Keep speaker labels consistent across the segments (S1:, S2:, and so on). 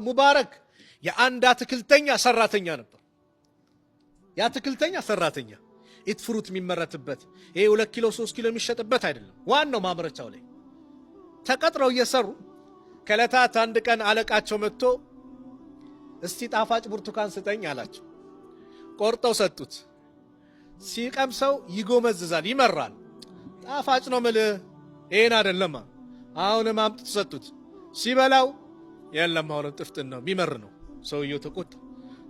S1: ሙባረክ የአንድ አትክልተኛ ሰራተኛ ነበር። የአትክልተኛ ሰራተኛ it fruit የሚመረትበት ይሄ 2 ኪሎ 3 ኪሎ የሚሸጥበት አይደለም። ዋናው ማምረቻው ላይ ተቀጥረው እየሰሩ ከዕለታት አንድ ቀን አለቃቸው መጥቶ እስቲ ጣፋጭ ብርቱካን ስጠኝ አላቸው። ቆርጠው ሰጡት። ሲቀምሰው ይጎመዝዛል፣ ይመራል። ጣፋጭ ነው ምልህ ይሄን አይደለም። አሁንም አምጥቶ ሰጡት። ሲበላው የለም አሁንም ጥፍጥን ነው የሚመር ነው። ሰውየው ተቆጣ።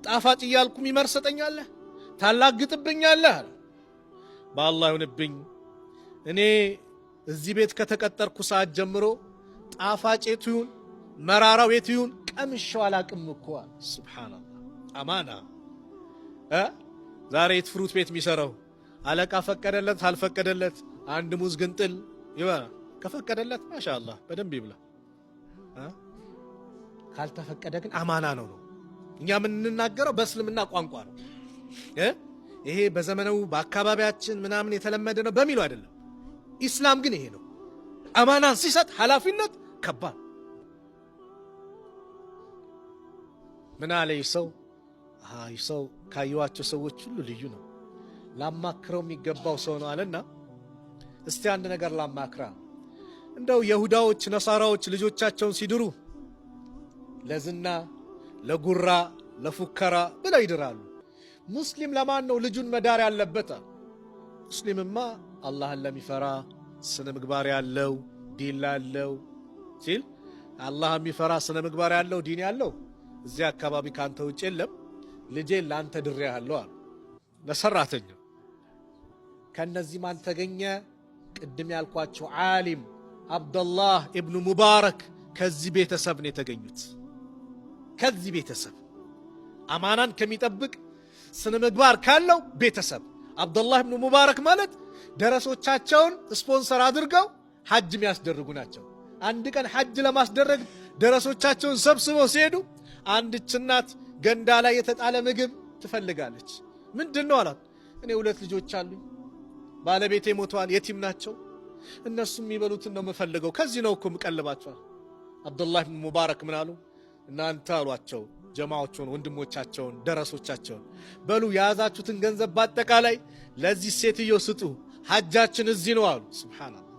S1: ጣፋጭ እያልኩ የሚመር ሰጠኛለህ፣ ታላግጥብኛለህ አለ። በአላህ ይሁንብኝ፣ እኔ እዚህ ቤት ከተቀጠርኩ ሰዓት ጀምሮ ጣፋጭ የቱ ይሁን መራራው የቱ ይሁን ቀምሼው አላቅም እኮ አለ። سبحان الله፣ አማና እ ዛሬ የት fruit ቤት የሚሰራው አለቃ ፈቀደለት አልፈቀደለት አንድ ሙዝ ግንጥል ይበላ። ከፈቀደለት ما شاء الله በደንብ ይብላ። ካልተፈቀደ ግን አማና ነው። እኛ የምንናገረው በእስልምና ቋንቋ ነው። ይሄ በዘመነው በአካባቢያችን ምናምን የተለመደ ነው በሚለው አይደለም። ኢስላም ግን ይሄ ነው። አማናን ሲሰጥ ኃላፊነት ከባድ። ምን አለ ይህ ሰው? ይህ ሰው ካየኋቸው ሰዎች ሁሉ ልዩ ነው፣ ላማክረው የሚገባው ሰው ነው አለና እስቲ አንድ ነገር ላማክራ። እንደው የሁዳዎች ነሳራዎች ልጆቻቸውን ሲድሩ ለዝና፣ ለጉራ፣ ለፉከራ ብለው ይድራሉ። ሙስሊም ለማን ነው ልጁን መዳር ያለበት? ሙስሊምማ አላህን ለሚፈራ፣ ስነ ምግባር ያለው፣ ዲን ላለው ሲል አላህ የሚፈራ፣ ስነ ምግባር ያለው፣ ዲን ያለው እዚያ አካባቢ ካንተ ውጭ የለም፣ ልጄን ለአንተ ድሬ ያለው አሉ ለሰራተኛው። ከነዚህ ማን ተገኘ? ቅድም ያልኳቸው ዓሊም አብደላህ ኢብኑ ሙባረክ ከዚህ ቤተሰብ ነው የተገኙት። ከዚህ ቤተሰብ አማናን ከሚጠብቅ፣ ስነ ምግባር ካለው ቤተሰብ። አብደላህ ኢብኑ ሙባረክ ማለት ደረሶቻቸውን ስፖንሰር አድርገው ሐጅ የሚያስደርጉ ናቸው። አንድ ቀን ሐጅ ለማስደረግ ደረሶቻቸውን ሰብስበው ሲሄዱ አንድች እናት ገንዳ ላይ የተጣለ ምግብ ትፈልጋለች። ምንድን ነው አላት። እኔ ሁለት ልጆች አሉኝ፣ ባለቤቴ ሞተዋል፣ የቲም ናቸው። እነሱ የሚበሉትን ነው የምፈልገው፣ ከዚህ ነው እኮ የምቀልባቸዋል። አብዱላህ ብን ሙባረክ ምን አሉ? እናንተ አሏቸው ጀማዎቹን፣ ወንድሞቻቸውን፣ ደረሶቻቸውን፣ በሉ የያዛችሁትን ገንዘብ በአጠቃላይ ለዚህ ሴትዮ ስጡ፣ ሐጃችን እዚህ ነው አሉ። سبحان الله።